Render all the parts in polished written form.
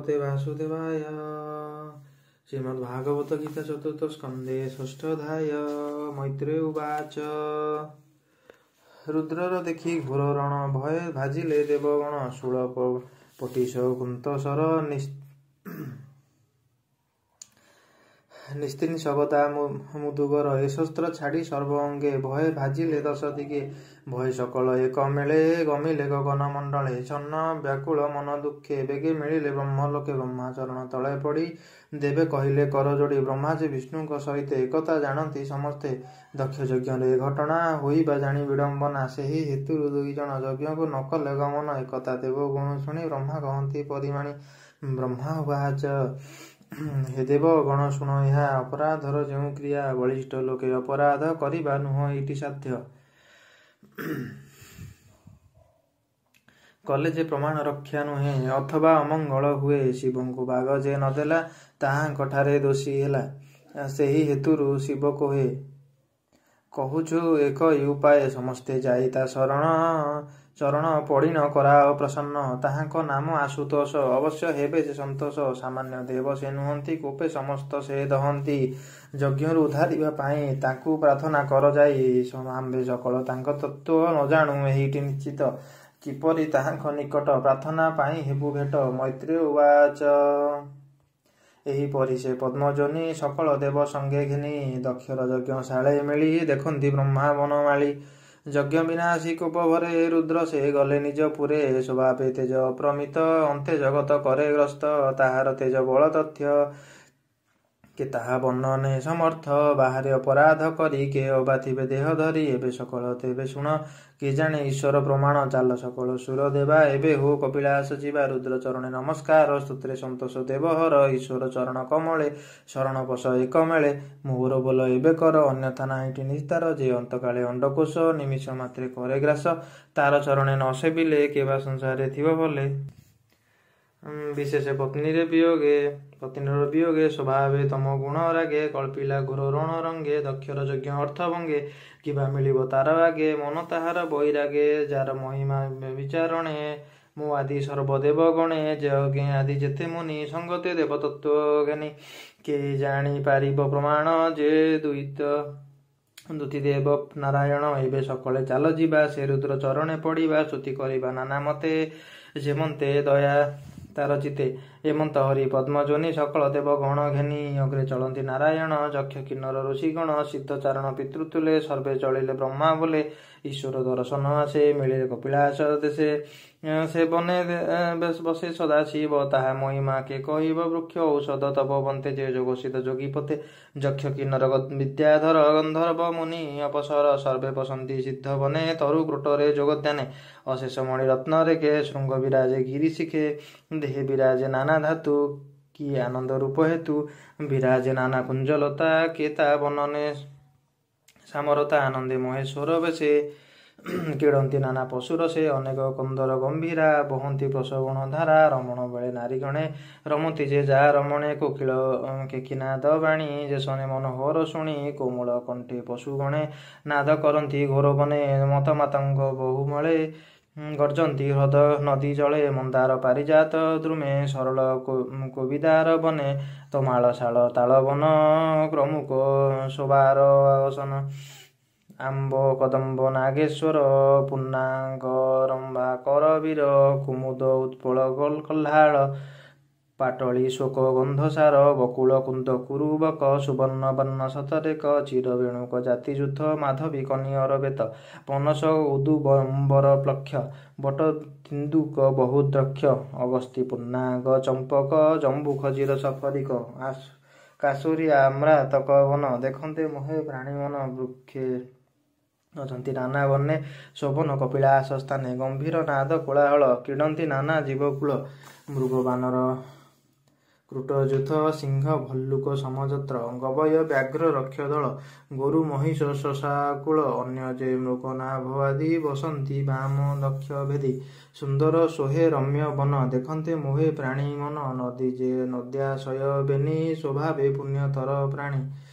ଭଗବତେ ବାସୁଦେବାୟ। ଶ୍ରୀମଦ୍ଭାଗବତ ଗୀତା ଚତୁର୍ଥ ସ୍କନ୍ଧେ ଷଷ୍ଠୋଧ୍ୟାୟ। ମୈତ୍ରେୟ ଉବାଚ। ରୁଦ୍ରର ଦେଖି ଘୋର ରଣ ଭୟେ ଭାଜିଲେ ଦେବଗଣ। ଶୂଳ ପଟିଶ କୁନ୍ତସର ନିସ୍ତିନି ସଗତା ମୁଦୁଗର। ଏ ଶସ୍ତ୍ର ଛାଡ଼ି ସର୍ବ ଅଙ୍ଗେ ଭୟେ ଭାଜିଲେ ଦଶ ଦିଗେ। ଭୟ ସକଳ ଏକ ମେଳେ ଗମିଲେ ଗଗନ ମଣ୍ଡଳେ। ଛନ୍ନ ବ୍ୟାକୁଳ ମନ ଦୁଃଖେ ବେଗେ ମିଳିଲେ ବ୍ରହ୍ମଲୋକେ। ବ୍ରହ୍ମା ଚରଣ ତଳେ ପଡ଼ି ଦେବେ କହିଲେ କର ଯୋଡ଼ି। ବ୍ରହ୍ମା ଯେ ବିଷ୍ଣୁଙ୍କ ସହିତ ଏକଥା ଜାଣନ୍ତି ସମସ୍ତେ। ଦକ୍ଷ ଯଜ୍ଞରେ ଘଟଣା ହୋଇବା ଜାଣି ବିଡ଼ମ୍ବନା। ସେହି ହେତୁରୁ ଦୁଇ ଜଣ ଯଜ୍ଞକୁ ନ କଲେ ଗମନ। ଏକଥା ଦେବ ଗୁଣ ଶୁଣି ବ୍ରହ୍ମା କହନ୍ତି ପରିମାଣି। ବ୍ରହ୍ମା ଉବାଚ। ହେ ଦେବ ଗଣ ଶୁଣ ଏହା ଅପରାଧର ଯେଉଁ କ୍ରିୟା। ବଳିଷ୍ଠ ଲୋକେ ଅପରାଧ କରିବା ନୁହଁ ଏଇଟି ସାଧ୍ୟ। କଲେ ଯେ ପ୍ରମାଣ ରକ୍ଷା ନୁହେଁ ଅଥବା ଅମଙ୍ଗଳ ହୁଏ। ଶିବଙ୍କୁ ବାଗ ଯେ ନଦେଲା ତାହାଙ୍କ ଠାରେ ଦୋଷୀ ହେଲା। ସେହି ହେତୁରୁ ଶିବ କହେ କହୁଛୁ ଏକ ଉପାୟ। ସମସ୍ତେ ଯାଇ ତା ଶରଣ ଚରଣ ପଡ଼ିଣ କରାଅ ପ୍ରସନ୍ନ। ତାହାଙ୍କ ନାମ ଆଶୁତୋଷ ଅବଶ୍ୟ ହେବେ ସେ ସନ୍ତୋଷ। ସାମାନ୍ୟ ଦେବ ସେ ନୁହନ୍ତି କୋପେ ସମସ୍ତ ସେ ଦହନ୍ତି। ଯଜ୍ଞରୁ ଉଦ୍ଧାରିବା ପାଇଁ ତାଙ୍କୁ ପ୍ରାର୍ଥନା କର ଯାଇ। ଆମ୍ଭେ ସକଳ ତାଙ୍କ ତତ୍ତ୍ୱ ନ ଜାଣୁ ଏହିଟି ନିଶ୍ଚିତ। କିପରି ତାହାଙ୍କ ନିକଟ ପ୍ରାର୍ଥନା ପାଇଁ ହେବୁ ଭେଟ। ମୈତ୍ରେୟ ଉବାଚ। ଏହିପରି ସେ ପଦ୍ମଯୋନି ସକଳ ଦେବ ସଙ୍ଗେ ଘେନି ଦକ୍ଷର ଯଜ୍ଞଶାଳେ ମିଳି ଦେଖନ୍ତି ବ୍ରହ୍ମା ବନମାଳୀ। ଯଜ୍ଞ ବିନାଶୀ କୋପ ଭରେ ରୁଦ୍ର ସେ ଗଲେ ନିଜ ପୁରେ। ସ୍ୱଭାବେ ତେଜ ଅପ୍ରମିତ ଅନ୍ତେ ଜଗତ କରେ ଗ୍ରସ୍ତ। ତାହାର ତେଜ ବଳ ତଥ୍ୟ କେ ତାହା ବର୍ଣ୍ଣନେ ସମର୍ଥ। ବାହାରେ ଅପରାଧ କରି କେ ଅବା ଥିବେ ଦେହ ଧରି। ଏବେ ସକଳ ତେବେ ଶୁଣ କେ ଜାଣେ ଈଶ୍ୱର ପ୍ରମାଣ। ଚାଲ ସକଳ ସୁର ଦେବା ଏବେ ହୋ କପିଳାସ ଯିବା। ରୁଦ୍ର ଚରଣେ ନମସ୍କାର ସ୍ତୋତ୍ରେ ସନ୍ତୋଷ ଦେବ ହର। ଈଶ୍ୱର ଚରଣ କମଳେ ଶରଣ ପଶ ଏକ ମେଳେ। ମୋହର ବୋଲ ଏବେ କର ଅନ୍ୟଥା ନାହିଁଟି ନିସ୍ତାର। ଯେ ଅନ୍ତକାଳେ ଅଣ୍ଡକୋଷ ନିମିଷ ମାତ୍ରେ କରେ ଗ୍ରାସ। ତାର ଚରଣେ ନ ସେବିଲେ କେବା ସଂସାରେ ଥିବ ଭଲେ। ବିଶେଷ ପତ୍ନୀରେ ବିୟୋଗେ ପତ୍ନୀର ବିୟୋଗେ ସ୍ୱଭାବେ ତମ ଗୁଣ ରାଗେ। କଳ୍ପିଲା ଘୋର ରଣ ରଙ୍ଗେ ଦକ୍ଷର ଯଜ୍ଞ ଅର୍ଥ ଭଙ୍ଗେ। କିବା ମିଳିବ ତାର ଆଗେ ମନ ତାହାର ବୈରାଗେ। ଯାର ମହିମା ବିଚାରଣେ ମୁଁ ଆଦି ସର୍ବଦେବ ଗଣେ। ଯଜ୍ଞ ଆଦି ଯେତେ ମୁନି ସଙ୍ଗତେ ଦେବ ତତ୍ତ୍ୱ ଜ୍ଞାନୀ। କେ ଜାଣି ପାରିବ ପ୍ରମାଣ ଯେ ଦ୍ୱୈତ ଦୁତି ଦେବ ନାରାୟଣ। ଏବେ ସକଳେ ଚାଲ ଯିବା ସେ ରୁଦ୍ର ଚରଣେ ପଡ଼ିବା। ସ୍ତୁତି କରିବା ନାନା ମତେ ଯେମନ୍ତେ ଦୟା ତାର ଚିତେ। ଏମନ୍ତ ହରି ପଦ୍ମଯୋନି ସକଳ ଦେବ ଗଣ ଘେନି ଅଗ୍ରେ ଚଳନ୍ତି ନାରାୟଣ। ଯକ୍ଷ କିନ୍ନର ଋଷିଗଣ ସିଦ୍ଧ ଚାରଣ ପିତୃତୁଲେ ସର୍ବେ ଚଳିଲେ ବ୍ରହ୍ମା ବୋଲେ। ଈଶ୍ୱର ଦର୍ଶନ ଆସେ ମିଳିଲେ କପିଳାସ ଦେଶେ। ସେ ବନେ ବସେ ସଦା ଶିବ ତାହା ମହିମା କେ କହିବ। ବୃକ୍ଷ ଔଷଧ ତପ ବନ୍ତେ ଯେ ଯୋଗ ସିଦ୍ଧ ଯୋଗୀ ପତେ। ଯକ୍ଷ କିନ୍ନର ବିଦ୍ୟାଧର ଗନ୍ଧର୍ବ ମୁନି ଅପସର ସର୍ବେ ବସନ୍ତି ସିଦ୍ଧ ବନେ ତରୁ କ୍ରୋଟରେ ଯୋଗ ଧ୍ୟାନେ। ଅଶେଷ ମଣି ରତ୍ନରେ କେ ଶୃଙ୍ଗ ବିରାଜେ ଗିରି ଶିଖେ। ଦେହେ ବିରାଜେ ନାନା ଧାତୁ କି ଆନନ୍ଦ ରୂପ ହେତୁ। ବିରାଜେ ନାନା କୁଞ୍ଜଲତା କେ ତା ବନନେ ସାମରତା। ଆନନ୍ଦେ ମହେଶ୍ୱର ବେଶେ କ୍ରୀଡ଼ନ୍ତି ନାନା ପଶୁର ସେ। ଅନେକ କନ୍ଦର ଗମ୍ଭୀରା ବହନ୍ତି ପ୍ରସବଣ ଧାରା। ରମଣ ବେଳେ ନାରୀଗଣେ ରମନ୍ତି ଯେ ଯା ରମଣେ। କୋକିଳ କେକିନାଦ ବାଣୀ ଯେ ଶନେ ମନୋହର ଶୁଣି। କୋମଳ କଣ୍ଠେ ପଶୁଗଣେ ନାଦ କରନ୍ତି ଘୋର ବନେ। ମତ ମାତଙ୍ଗ ବହୁମଳେ ଗର୍ଜନ୍ତି ହ୍ରଦ ନଦୀ ଜଳେ। ମନ୍ଦାର ପାରିଜାତ ଦ୍ରୁମେ ସରଳ କୋବିଦାର ବନେ। ତମାଳ ଶାଳ ତାଳ ବନ ପ୍ରମୁଖ ଶୋଭାର ଆସନ। ଆମ୍ବ କଦମ୍ବ ନାଗେଶ୍ୱର ପୁନ୍ନାଗ ରମ୍ଭା କରବୀର। କୁମୁଦ ଉତ୍ପଳ କହ୍ଲାଳ ପାଟଳି ଶୋକ ଗନ୍ଧସାର। ବକୁଳ କୁନ୍ଦ କୁରୁବକ ସୁବର୍ଣ୍ଣ ବର୍ଣ୍ଣ ଶତରେକ। ଚିର ବେଣୁକ ଜାତି ଯୂଥ ମାଧବୀ କନିଅର ବେତ। ପନସ ଉଦୁମ୍ବର ପ୍ଲକ୍ଷ ବଟ ତିନ୍ଦୁକ ବହୁ ଦ୍ରକ୍ଷ। ଅଗସ୍ତି ପୁନ୍ନାଗ ଚମ୍ପକ ଜମ୍ବୁ ଖଜିର ସଫରିକ। କାଶୁରୀ ଆମ୍ରାତକ ବନ ଦେଖନ୍ତେ ମୋହେ ପ୍ରାଣୀ ମନ। ବୃକ୍ଷେ ଅଛନ୍ତି ନାନା ବର୍ଣ୍ଣେ ଶୋଭନ କପିଳାସ ସ୍ଥାନେ। ଗମ୍ଭୀର ନାଦ କୋଳାହଳ କ୍ରୀଡ଼ନ୍ତି ନାନା ଜୀବକୁଳ। ମୃଗ ବାନର କୃଟଯୂଥ ସିଂହ ଭଲ୍ଲୁକ ସମଯତ୍ର। ଗବୟ ବ୍ୟାଘ୍ର ରକ୍ଷ ଦଳ ଗୋରୁ ମହିଷ ଶଶାକୁଳ। ଅନ୍ୟ ଯେ ମୃଗନାଭ ଆଦି ବସନ୍ତି ବାମ ଦକ୍ଷ ଭେଦି। ସୁନ୍ଦର ଶୋହେ ରମ୍ୟ ବନ ଦେଖନ୍ତେ ମୋହେ ପ୍ରାଣୀ ମନ। ନଦୀ ଯେ ନଦ୍ୟାଶୟ ବେନି ସ୍ୱଭାବେ ପୁଣ୍ୟତର ପ୍ରାଣୀ।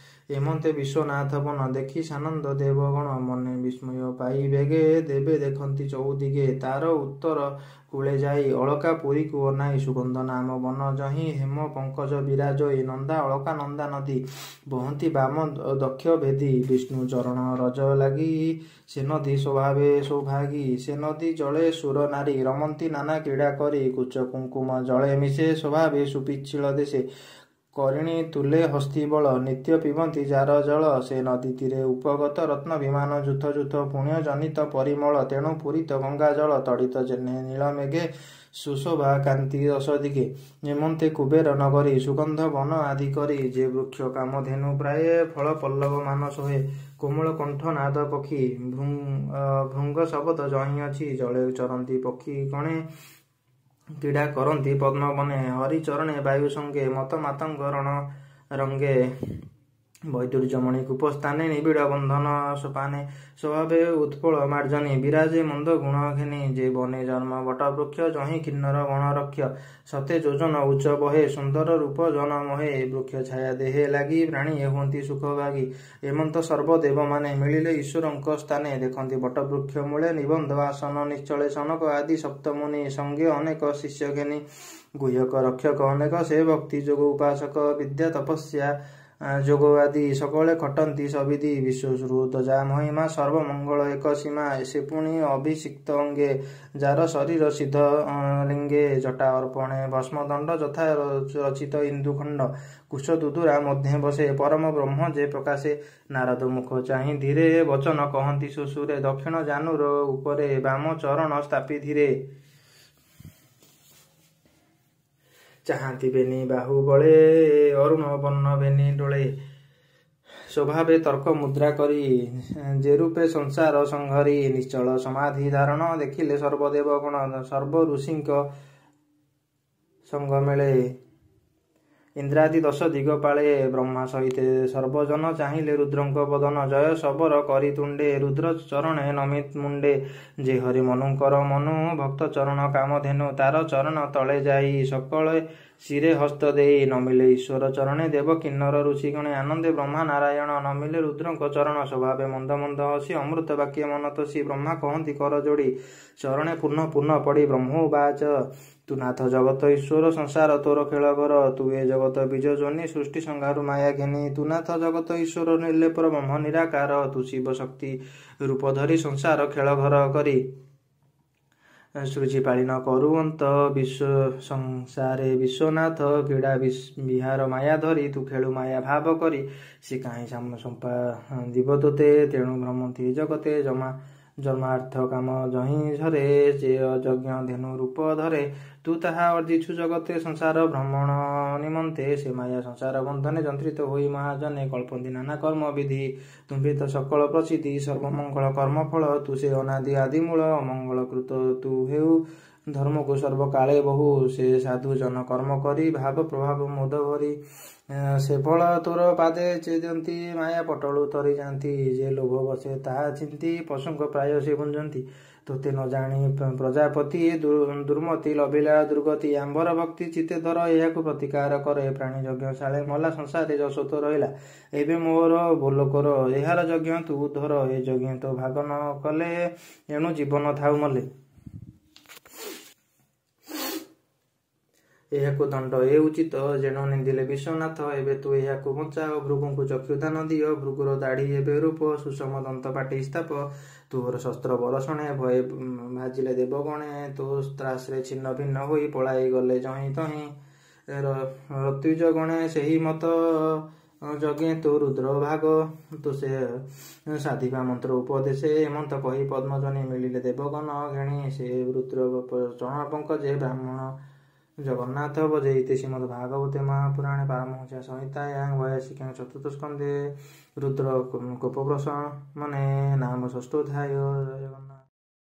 ଏମନ୍ତେ ବିଶ୍ୱନାଥ ବନ ଦେଖି ସାନନ୍ଦ ଦେବଗଣ ମନେ ବିସ୍ମୟ ପାଇ ବେଗେ ଦେବେ ଦେଖନ୍ତି ଚଉଦିଗେ। ତାର ଉତ୍ତର କୂଳେ ଯାଇ ଅଳକା ପୁରୀକୁ ଅନାଇ ସୁଗନ୍ଧ ନାମ ବନ ଯହିଁ ହେମ ପଙ୍କଜ ବିରାଜଇ ନନ୍ଦା ଅଳକା ନନ୍ଦା ନଦୀ ବହନ୍ତି ବାମ ଦକ୍ଷ ଭେଦି। ବିଷ୍ଣୁ ଚରଣ ରଜ ଲାଗି ସେ ନଦୀ ସ୍ୱଭାବେ ସୌଭାଗୀ। ସେ ନଦୀ ଜଳେ ସୁର ନାରୀ ରମନ୍ତି ନାନା କ୍ରୀଡ଼ା କରି। କୁଚ କୁଙ୍କୁମ ଜଳେ ମିଶେ ସ୍ୱଭାବେ ସୁପିଚ୍ଛିଳ ଦେଶେ। କରିଣୀ ତୁଲେ ହସ୍ତୀ ବଳ ନିତ୍ୟ ପିବନ୍ତି ଯାର ଜଳ। ସେ ନଦୀ ତୀରେ ଉପଗତ ରତ୍ନ ବିମାନ ଯୂଥ ଯୂଥ ପୁଣ୍ୟ ଜନିତ ପରିମଳ। ତେଣୁ ପୂରିତ ଗଙ୍ଗା ଜଳ ତଡ଼ିତ ଯେହ୍ନେ ନୀଳ ମେଘେ ସୁଶୋଭା କାନ୍ତି ଦଶ ଦିଗେ। ଏମନ୍ତେ କୁବେର ନଗରୀ ସୁଗନ୍ଧ ବନ ଆଦି କରି। ଯେ ବୃକ୍ଷ କାମଧେନୁ ପ୍ରାୟେ ଫଳ ପଲ୍ଲବ ମାନ ଶୋହେ। କୋମଳ କଣ୍ଠ ନାଦ ପକ୍ଷୀ ଭୃଙ୍ଗ ଶବଦ ଯହିଁ ଅଛି। ଜଳେ ଚରନ୍ତି ପକ୍ଷୀ ଗଣେ କ୍ରୀଡ଼ା କରନ୍ତି ପଦ୍ମବନେ। ହରି ଚରଣେ ବାୟୁ ସଙ୍ଗେ ମତ ମାତଙ୍ଗ ରଣ ରଙ୍ଗେ। ବୈଦୁର୍ଯ୍ୟମଣି କୂପ ସ୍ଥାନେ ନିବିଡ଼ ବନ୍ଧନ ସୋପାନେ। ସ୍ୱଭାବେ ଉତ୍ପଳ ମାର୍ଜନୀ ବିରାଜେ ମନ୍ଦ ଗୁଣ ଘେନି। ଯେ ବନେ ଜନ୍ମ ବଟବୃକ୍ଷ ଯହିଁ କିନ୍ନର ଗଣ ରକ୍ଷ। ଶତେ ଯୋଜନ ଉଚ୍ଚ ବହେ ସୁନ୍ଦର ରୂପ ଜନ ମୋହେ। ବୃକ୍ଷ ଛାୟା ଦେହେ ଲାଗି ପ୍ରାଣୀ ହୁଅନ୍ତି ସୁଖଭାଗୀ। ଏମନ୍ତ ସର୍ବଦେବମାନେ ମିଳିଲେ ଈଶ୍ୱରଙ୍କ ସ୍ଥାନେ। ଦେଖନ୍ତି ବଟବୃକ୍ଷ ମୂଳେ ନିବନ୍ଧ ଆସନ ନିଶ୍ଚଳେ। ସନକ ଆଦି ସପ୍ତମୁନି ସଙ୍ଗେ ଅନେକ ଶିଷ୍ୟ ଘେନି। ଗୁହ୍ୟକ ରକ୍ଷକ ଅନେକ ସେ ଭକ୍ତି ଯୋଗ ଉପାସକ। ବିଦ୍ୟା ତପସ୍ୟା ଯୋଗ ଆଦି ସକଳେ ଖଟନ୍ତି ସବିଧି। ବିଶ୍ୱ ଯା ମହିମା ସର୍ବମଙ୍ଗଳ ଏକ ସୀମା। ସେ ପୁଣି ଅଭିଷିକ୍ତ ଅଙ୍ଗେ ଯାର ଶରୀର ସିଦ୍ଧ ଲିଙ୍ଗେ। ଜଟା ଅର୍ପଣେ ଭସ୍ମଦଣ୍ଡ ଯଥା ରଚିତ ଇନ୍ଦୁଖଣ୍ଡ। କୁଶ ଦୁଦୁରା ମଧ୍ୟେ ବସେ ପରମ ବ୍ରହ୍ମ ଯେ ପ୍ରକାଶେ। ନାରଦ ମୁଖ ଚାହିଁ ଧୀରେ ବଚନ କହନ୍ତି ସୁସୁରେ। ଦକ୍ଷିଣ ଜାନୁର ଉପରେ ବାମ ଚରଣ ସ୍ଥାପି ଧୀରେ। ଚାହାନ୍ତି ବେନି ବାହୁ ବଳେ ଅରୁଣ ବର୍ଣ୍ଣ ବେନି ଡୋଳେ। ସ୍ୱଭାବେ ତର୍କ ମୁଦ୍ରା କରି ଯେ ରୂପେ ସଂସାର ସଂହରି। ନିଶ୍ଚଳ ସମାଧି ଧାରଣ ଦେଖିଲେ ସର୍ବଦେବ ଗଣ ସର୍ବ ଋଷିଙ୍କ ସଙ୍ଗ ମେଳେ। ଇନ୍ଦ୍ରାଦି ଦଶ ଦିଗପାଳେ ବ୍ରହ୍ମା ସହିତେ ସର୍ବଜନ ଚାହିଁଲେ ରୁଦ୍ରଙ୍କ ବଦନ। ଜୟ ଶବର କରି ତୁଣ୍ଡେ ରୁଦ୍ର ଚରଣେ ନମି ମୁଣ୍ଡେ। ଯେ ହରି ମନୁଙ୍କର ମନୁ ଭକ୍ତ ଚରଣ କାମଧେନୁ। ତାର ଚରଣ ତଳେ ଯାଇ ସକଳେ ଶିରେ ହସ୍ତ ଦେଇ। ନମିଲେ ଈଶ୍ୱର ଚରଣେ ଦେବ କିନ୍ନର ଋଷିଗଣେ। ଆନନ୍ଦେ ବ୍ରହ୍ମା ନାରାୟଣ ନମିଲେ ରୁଦ୍ରଙ୍କ ଚରଣ। ସ୍ୱଭାବେ ମନ୍ଦ ମନ୍ଦ ହସି ଅମୃତ ବାକ୍ୟେ ମନ ତୋଷି। ବ୍ରହ୍ମା କହନ୍ତି କର ଯୋଡ଼ି ଚରଣେ ପୁନଃ ପୁନଃ ପଡ଼ି। ବ୍ରହ୍ମୋବାଚ ତୁ ନାଥ ଜଗତ ଈଶ୍ୱର ସଂସାର ତୋର ଖେଳ ଘର। ତୁ ଏ ଜଗତ ବୀଜ ଯୋନି ସୃଷ୍ଟି ସଂହାରୁ ମାୟା ଘେନି। ତୁ ନାଥ ଜଗତ ଈଶ୍ୱର ନିର୍ଲେପ ବ୍ରହ୍ମ ନିରାକାର। ତୁ ଶିବ ଶକ୍ତି ରୂପ ଧରି ସଂସାର ଖେଳ ଘର କରି। ସୃଜି ପାଳିନ କରୁଅନ୍ତ ବିଶ୍ୱ ସଂସାରେ ବିଶ୍ୱନାଥ। କ୍ରୀଡ଼ା ବିହାର ମାୟା ଧରି ତୁ ଖେଳୁ ମାୟା ଭାବ କରି। ସେ କାହିଁ ସମ୍ପାଦିବ ତୋତେ ତେଣୁ ଭ୍ରମନ୍ତି ଜଗତେ। ଜମା ଜନ୍ମାର୍ଥ କାମ ଯହିଁ ଝରେ ଯେ ଅଯଜ୍ଞ ଧେନୁ ରୂପ ଧରେ। ତୁ ତାହା ଅର୍ଜିଛୁ ଜଗତେ ସଂସାର ଭ୍ରମଣ ନିମନ୍ତେ। ସେ ମାୟା ସଂସାର ବନ୍ଧନେ ଯନ୍ତ୍ରିତ ହୋଇ ମହାଜନେ। କଳ୍ପନ୍ତି ନାନା କର୍ମ ବିଧି ତୁମ୍ଭେ ତ ସକଳ ପ୍ରସିଦ୍ଧି। ସର୍ବମଙ୍ଗଳ କର୍ମଫଳ ତୁ ସେ ଅନାଦି ଆଦିମୂଳ। ଅମଙ୍ଗଳ କୃତ ତୁ ହେଉ ଧର୍ମକୁ ସର୍ବକାଳେ ବହୁ। ସେ ସାଧୁ ଜନ କର୍ମ କରି ଭାବ ପ୍ରଭାବ ମୋଦ ଭରି। ସେ ଫଳ ତୋର ପାଦେ ଦିଅନ୍ତି ମାୟା ପଟଳୁ ତରି ଯାଆନ୍ତି। ଯେ ଲୋଭ ବସେ ତାହା ଚିନ୍ତି ପଶୁଙ୍କ ପ୍ରାୟ ସେ ଭୁଞ୍ଜନ୍ତି। ତୋତେ ନ ଜାଣି ପ୍ରଜାପତି ଦୁର୍ମତି ଲଭିଲା ଦୁର୍ଗତି। ଆମ୍ଭର ଭକ୍ତି ଚିତ୍ତେ ଧର ଏହାକୁ ପ୍ରତିକାର କର। ଏ ପ୍ରାଣୀ ଯଜ୍ଞଶାଳେ ମଲା ସଂସାରେ ଯଶ ତୋ ରହିଲା। ଏବେ ମୋର ବୋଲ କର ଏହାର ଯଜ୍ଞ ତୁ ଧର। ଏ ଯଜ୍ଞ ତୋ ଭାଗ ନ କଲେ ଏଣୁ ଜୀବନ ଥାଉ ମଲେ। ଏହାକୁ ଦଣ୍ଡ ଏ ଉଚିତ ଯେଣୁ ନିନ୍ଦିଲେ ବିଶ୍ୱନାଥ। ଏବେ ତୁ ଏହାକୁ ବଞ୍ଚାଅ ଭୃଗୁଙ୍କୁ ଚକ୍ଷୁଦାନ ଦିଅ। ଭୃଗୁର ଦାଢ଼ି ଏବେ ରୂପ ସୁଷମ ଦନ୍ତ ପାଟି ସ୍ଥାପ। ତୋର ଶସ୍ତ୍ର ବରଷଣେ ଭୟେ ଭାଜିଲେ ଦେବଗଣେ। ତୋ ତ୍ରାସରେ ଛିନ୍ନ ଭିନ୍ନ ହୋଇ ପଳାଇ ଗଲେ ଯହିଁ ତହିଁ। ଋତ୍ୱିଜ ଗଣେ ସେହି ମତ ଯଜ୍ଞେ ତୋ ରୁଦ୍ର ଭାଗ। ତୁ ସେ ସାଧିବା ମନ୍ତ୍ର ଉପଦେଶେ। ଏମନ୍ତ କହି ପଦ୍ମଜନୀ ମିଳିଲେ ଦେବଗଣ ଘେଣି। ସେ ରୁଦ୍ର ଚରଣ ପଙ୍କଜେ ବ୍ରାହ୍ମଣ ଜଗନ୍ନାଥ ଭଜେ। ଇତି ଶ୍ରୀମଦ୍ ଭାଗବତେ ମହାପୁରାଣେ ପାରମହଂସ୍ୟାଂ ସଂହିତାୟାଂ ବୟାଶିକ୍ୟାଂ ଚତୁର୍ଥ ସ୍କନ୍ଧେ ରୁଦ୍ର କୋପପ୍ରଶମନେ ନାମ ଷଷ୍ଠୋऽଧ୍ୟାୟ। ଜୟ ଜଗନ୍ନାଥ।